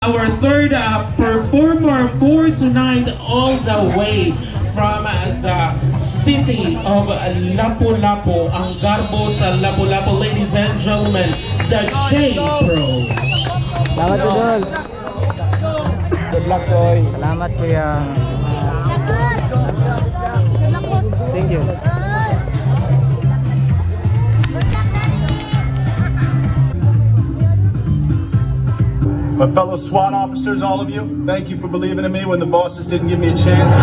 Our third performer for tonight, all the way from the city of Lapu-Lapu, ang garbo sa Lapu-Lapu, ladies and gentlemen, the J Pro. Salamat, Idol. Good luck, Choy. Salamat, Kuya. Thank you. My fellow SWAT officers, all of you, thank you for believing in me when the bosses didn't give me a chance.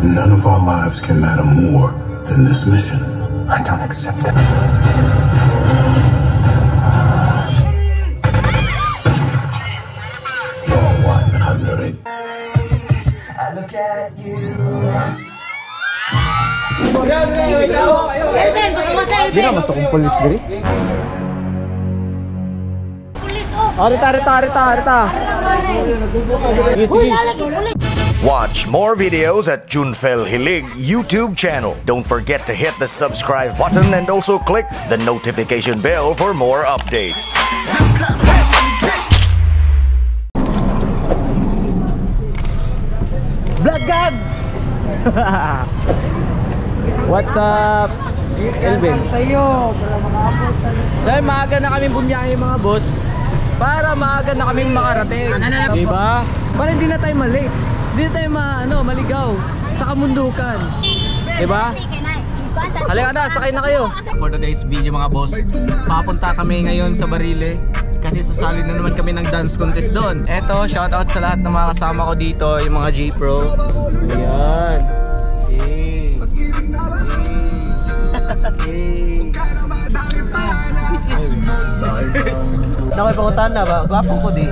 None of our lives can matter more than this mission. I don't accept it. Draw 100. I look at you. Elben, baka masa Di Elben. na mas akong pulis diri. Pulis oh. Arita, arita, arita, arita. Sige, Uy, sige. nalagi pulis. Watch more videos at Junfel Hilig YouTube channel. Don't forget to hit the subscribe button and also click the notification bell for more updates. Black God! What's up? Elvin. So maaga na kami bumiyahe, mga boss, para maaga na kaming makarating. Diba? Para hindi na tayo malate. Hindi na tayo maligaw sa kamundukan. Diba? Halika na, sakay na kayo. For today's video, mga boss, papunta kami ngayon sa Barile kasi sasali na naman kami ng dance contest doon. Eto, shout out sa lahat ng mga kasama ko dito, yung mga G-Pro. Ayan. Hey. Hey. Nakoy pangutan na ba? Gwapo ko di.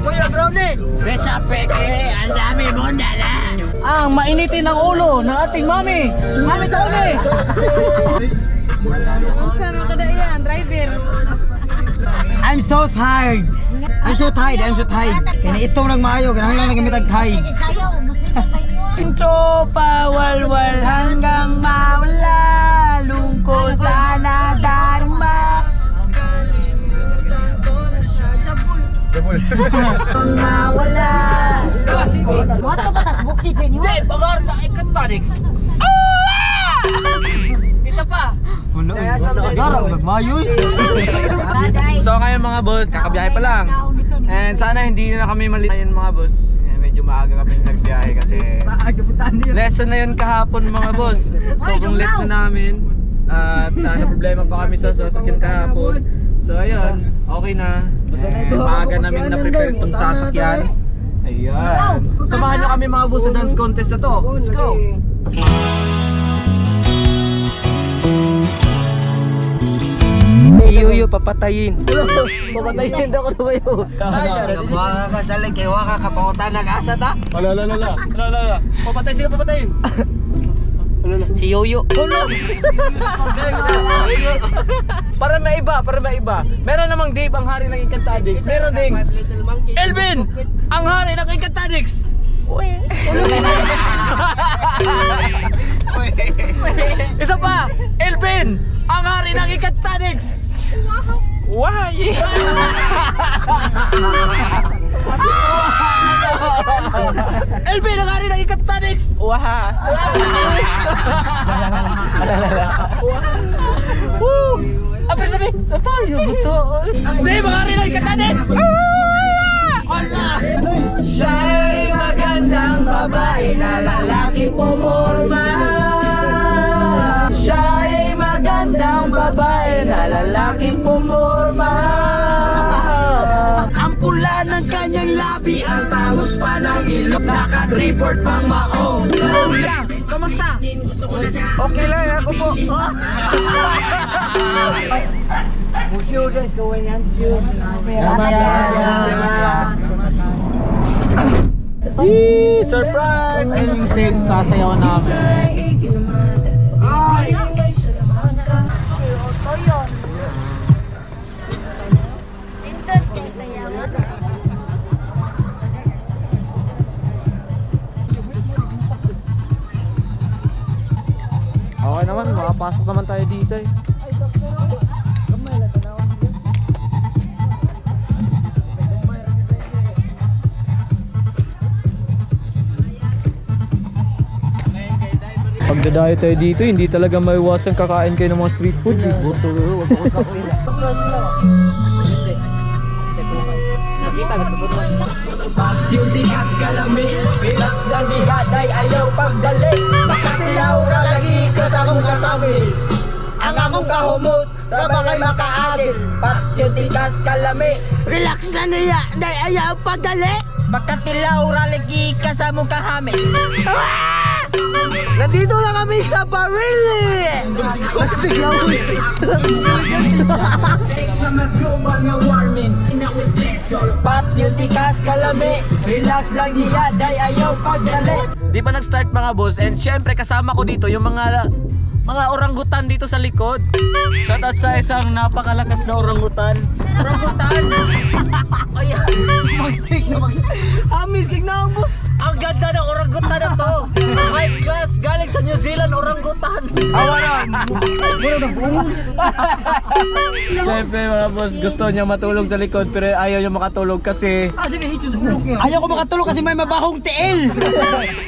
Kuya Brownie! Becha peke, ang dami mo dala. Ang mainitin ang ulo ng ating mami. Mami sa uli. Saan ka na yan, driver? I'm so tired. I'm so tired, I'm so tired. Kaya itong nagmaayo, kinahanglan na gamit ang tired. Kayo, mas nito kayo. Tropa, walwal hanggang mawala. Lungkot na darma. Mawala. Mga to batas bukid sa inyo. Jay, bagar na ikatonics. Isa pa. Garang nagmayo eh. So ngayon, mga boss, kakabiyahe pa lang. And sana hindi na kami mali ngayon, mga boss. Eh, medyo maaga kami nagbiyahe kasi lesson na yun kahapon, mga boss. Sobrang late na namin. At na problema pa kami sa sasakyan kahapon. So ayun, okay na. And maaga namin na-prepare itong sasakyan. Ayan. Samahan nyo kami, mga boss, sa dance contest na to. Let's go! Iyo papatayin. Papatayin daw ko na ba yun? Waka ka sa kay waka ka pangutan nag-asa ta. Ala, ala, ala. Ala, ala, ala. Papatay sila, papatayin. Si Yoyo. Para maiba, para maiba. Meron namang Dave ang hari ng Encantadix. Meron ding Elvin ang hari ng Encantadix. Isa pa, Elvin ang hari ng Encantadix. Why? Elvin ang hari ng Encantadix. Wah. Woo! Ah, pero sabi, tayo buto. Dave ang hari ng Encantadix. Siya'y magandang babae na lalaki pumorma. Siya'y magandang babae na lalaki pumorma. Ang pula ng kanyang labi, ang tangos pa ng ilong, naka-report pang mao. Kuya, kamusta? Okay lang ako po. Yee! Surprise! Ayun yung stage, sasayawan namin. Toyo. Nindot kay sayawan. Okay naman, makapasok naman tayo dito eh. Dadayo tayo dito, hindi talaga maiwasan kakain kayo ng mga street foods eh. Yung tikas kalami, relax lang di gaday, ayaw pagdali. Makatilaw ra lagi ka sa akong katamis. Ang akong kahumot, raba kay makaadil. Pat yung tikas kalami, Relax na niya, dahil ayaw pagdali. makatilaw ra lagi ka sa among kahamis. Nandito na kami sa Barili! Pat yung tikas kalami, relax lang di gaday, ayaw pagdali. Di pa nag-start mga boss, and syempre kasama ko dito yung mga orangutan dito sa likod. Shoutout sa isang napakalakas na orangutan. Rambutan! Mag-take na mag... Amis, kig na ang boss! Ang ganda ng orangutan na to! High class, galing sa New Zealand, orangutan! Siyempre mga boss, gusto niya matulog sa likod pero ayaw niya makatulog kasi Ah, sige, hito, ulog niya. Ayaw ko makatulog kasi may mabahong tiil!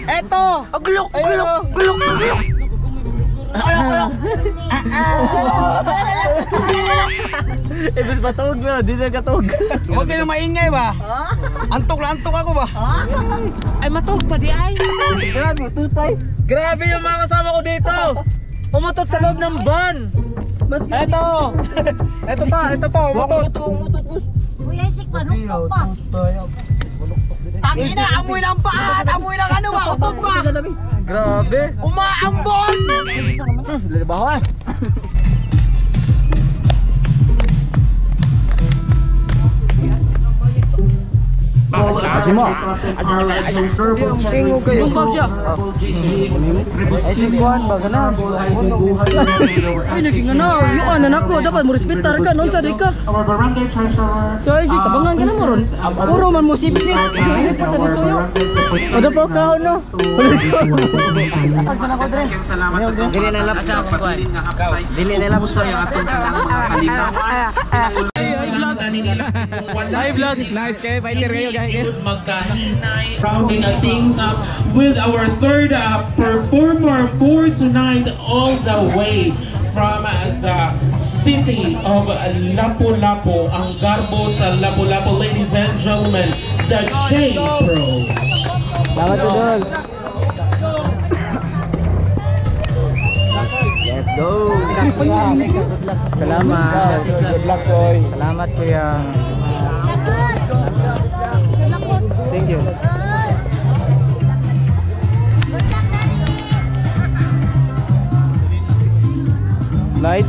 Eto! Glok, glok, glok, glok! Ibis matug na, di na katug. Huwag kayong maingay ba? Antok na antok ako ba? Ay, matug pa di ay! Grabe, tutay. Grabe yung mga kasama ko dito! Umutot sa loob ng van! Eto! Eto pa, umutot! Kuya, isik pa, nuktok pa. Tangina, amoy ng paa at amoy ng ano ba? Utot ba? Grabe! Umaambon! Lalabaho eh! Bumbag siya. Ay, si Juan, baga na. Ay, naging ano, yung ano na ko, dapat mo respetar ka, noon sa di ka. Our barangay treasurer. So, ay, si tabangan ka na mo ron. Puro man mo sipit ni. Hindi pa ta dito yo. Ano pa ka no? Salamat sa itong Dili na laptop. Dili na laptop. ang atong tanang mga kalikawan. Hi vlog! Nice kayo, fighter kayo guys. Magkahinay. Rounding things up with our third performer for tonight, all the way from the city of Lapu-Lapu, ang garbo sa Lapu-Lapu, ladies and gentlemen, the J Pro. Salamat idol! Let's go! Salamat! Good luck, Choy! Salamat, kuya! Thank you. Slide.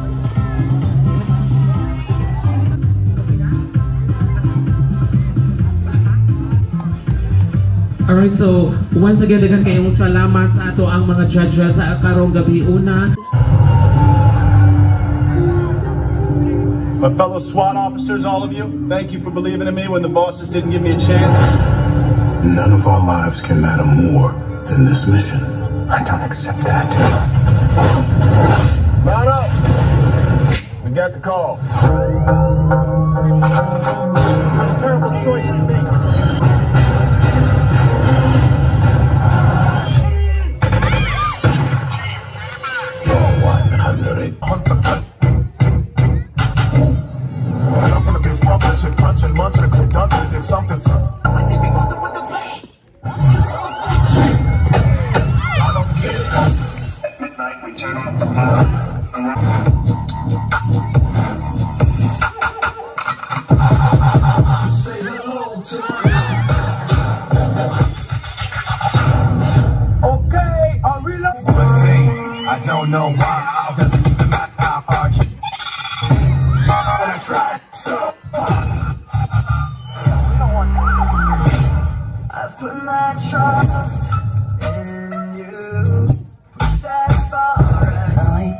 Alright, so once again, daghan kayong salamat sa ato ang mga judges sa karong gabi una. My fellow SWAT officers, all of you, thank you for believing in me when the bosses didn't give me a chance. None of our lives can matter more than this mission. I don't accept that. Mount up! We got the call. What a terrible choice to make. Draw 100. Okay, I'll reload. I don't know why. Doesn't even matter how hard you. But I tried so hard. I've put my trust in you. Pushed as far as I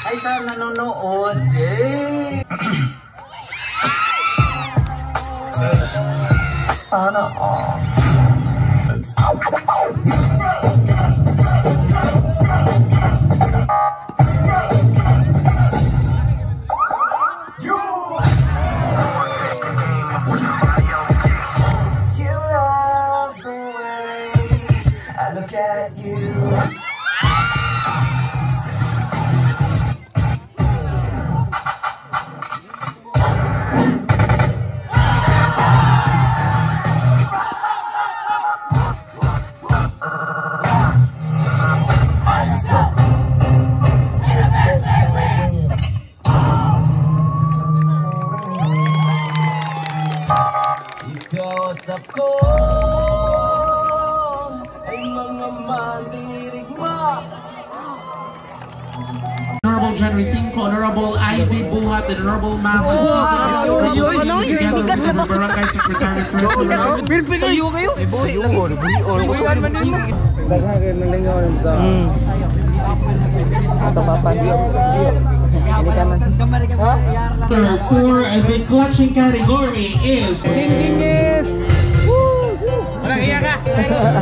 Ay, sa nanonood eh. Sana all. You I look at you. Alright, let's go. Yeah, the best gonna win. Ikaw at ako ay mga mandirigma. Honorable Henry Cinco, Honorable Ivy Buhat, and Honorable Matt together with the Barangay Secretary Sayo kayo? Ato papa. For the clutching category is Ding ding is.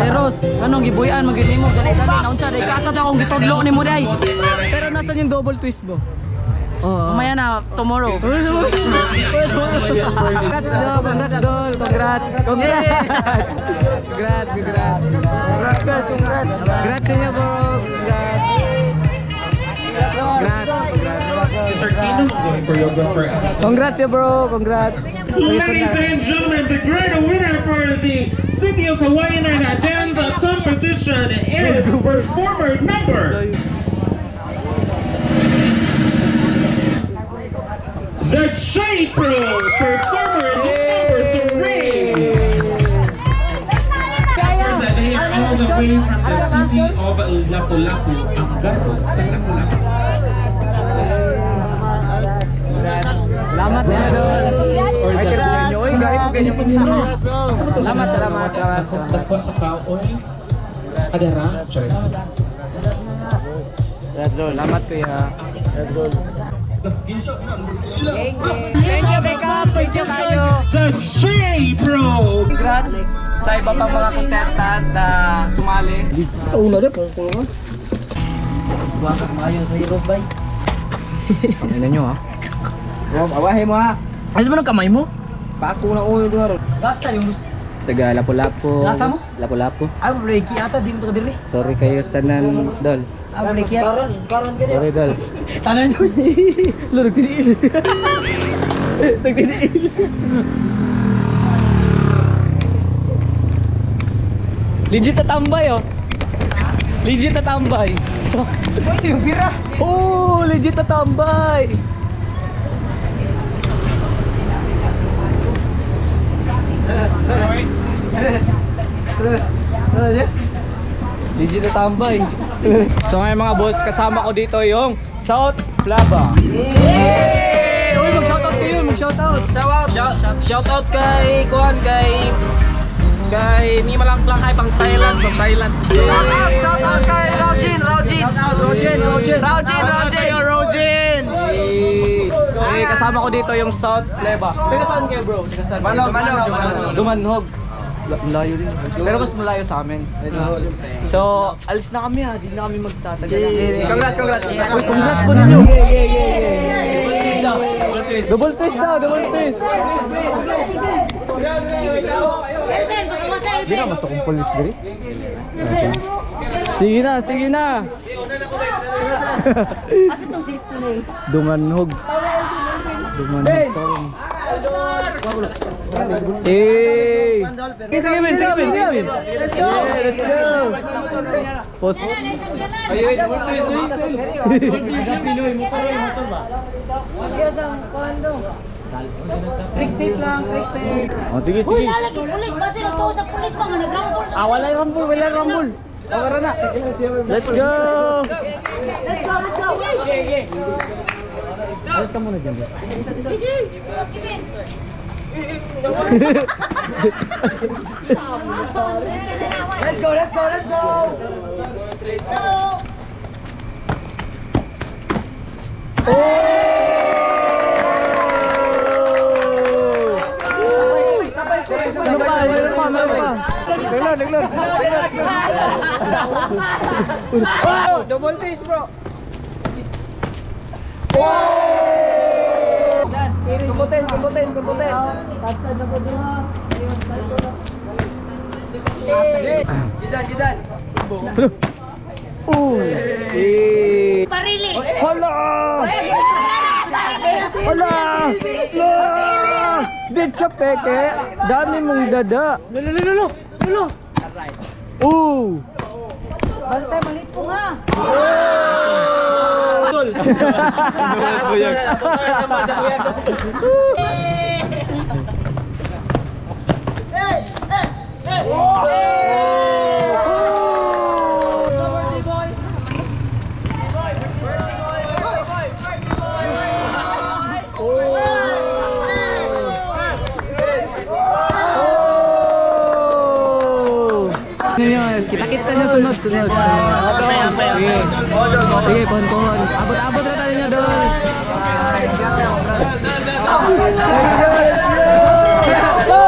Eros, anong gibuyan magid nimo dali dali naunsa day kasa ta akong gitudlo nimo day. Pero nasan yung double twist mo? Oo. Mamaya na, tomorrow. Congrats, Dol. Congrats, Dol. Congrats. Congrats. Congrats, congrats. Congrats, guys. Congrats. Congrats sa inyo, bro. Congrats. Congrats. Congrats. Si Sir Kino, choreographer. Congrats, yo, bro. Congrats. Ladies and gentlemen, the great winner for the City of Kawayan Dance Competition is performer number the J Pro, performer number 3. They are all the way from the city of Lapu-Lapu, ang garbo sa Lapu-Lapu. Salamat, ya, Dol. Ay, kaya nyo. Oy, gaya po ganyan po ninyo. Salamat, salamat, salamat. Dagko sa kaoy. Adara, Charis. Salamat, kuya. Thank you, Beckham. Thank you kayo. The J Pro. Congrats sa iba pang mga contestant na sumali. Una rin, kung Waka maayo sa Heroes, bay. Pangina nyo, ha? Awahin mo ha. Ayos mo ng kamay mo? Pako na ulo doon. Gasta yung Taga Lapu-Lapu. Nasa mo? Lapu-Lapu. Ay, breaky ata, di mo to kadiri. Sorry kayo, tanan, Dol. Ah, breaky ata. Sorry, Dol. Tanan nyo. Lo, nagtiniil. Nagtiniil. Legit na tambay, oh. Legit na tambay. Uy, yung bira. Oh, legit na tambay. Legit na tambay. So ngayon mga boss, kasama ko dito yung South Flava. Hey! Uy, mag-shoutout kayo, mag-shoutout. Shout shout out kay Kuan kay kay Mima Langklang kay pang Thailand, pang Thailand. Shout out, shout out kay Rojin, Rojin. Rojin, Rojin. Rojin, Rojin. Rojin. Hey, kasama ko dito yung South Flava. Taga saan kayo, bro? Taga saan? Manog, Manog, Manog. Dumanhog. Malayo din. Pero mas malayo sa amin. So, alis na kami ha. Di na kami magtatagal. Congrats, congrats. Uy, congrats po ninyo. Yeah. Double twist daw, double twist. Elvin, baka wasa Hindi Elvin. na masukong police diri. Okay. Sige na, sige na. Asa tong silip ko na eh. Dumanhog. Dumanhog, sorry. Hey! Sige, sige, Ben, sige, Ben, sige, Ben. Let's go! Let's go! Post. Ay, ay, double twist, double twist. Pinoy, motor, motor ba? Trick safe lang, trick safe. Oh, sige, Uy, sige. nalagi pulis. Basta nagtuo sa pulis pa nga nagrambol. Ah, wala yung rumble, wala yung rumble. Tara na. Let's go! Let's go, let's go. Alis ka muna dyan. Sige. Okay, Ben. Let's go, let's go, let's go. Go. Ano pa? Meron pa, meron pa. Naglar, naglar. Oh, double twist, bro. Kumputin, kumputin, kumputin. Gidan, gidan. Hello. Oh. Eh. Barili. Hala! Hala! Hala! Bitsa peke! Dami mong dada. Lolo, lolo, lolo. Oh! Bantay malit po nga. Tol. Kita-kits tayo sunod, sunod. Sige. Sige, pohon, pohon. Abot-abot na tayo niya doon. Let's go, let's go!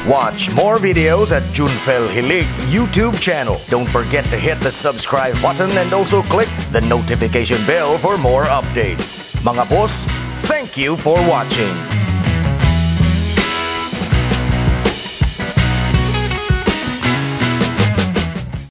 Watch more videos at Junfel Hilig YouTube channel. Don't forget to hit the subscribe button and also click the notification bell for more updates. Mga boss, thank you for watching.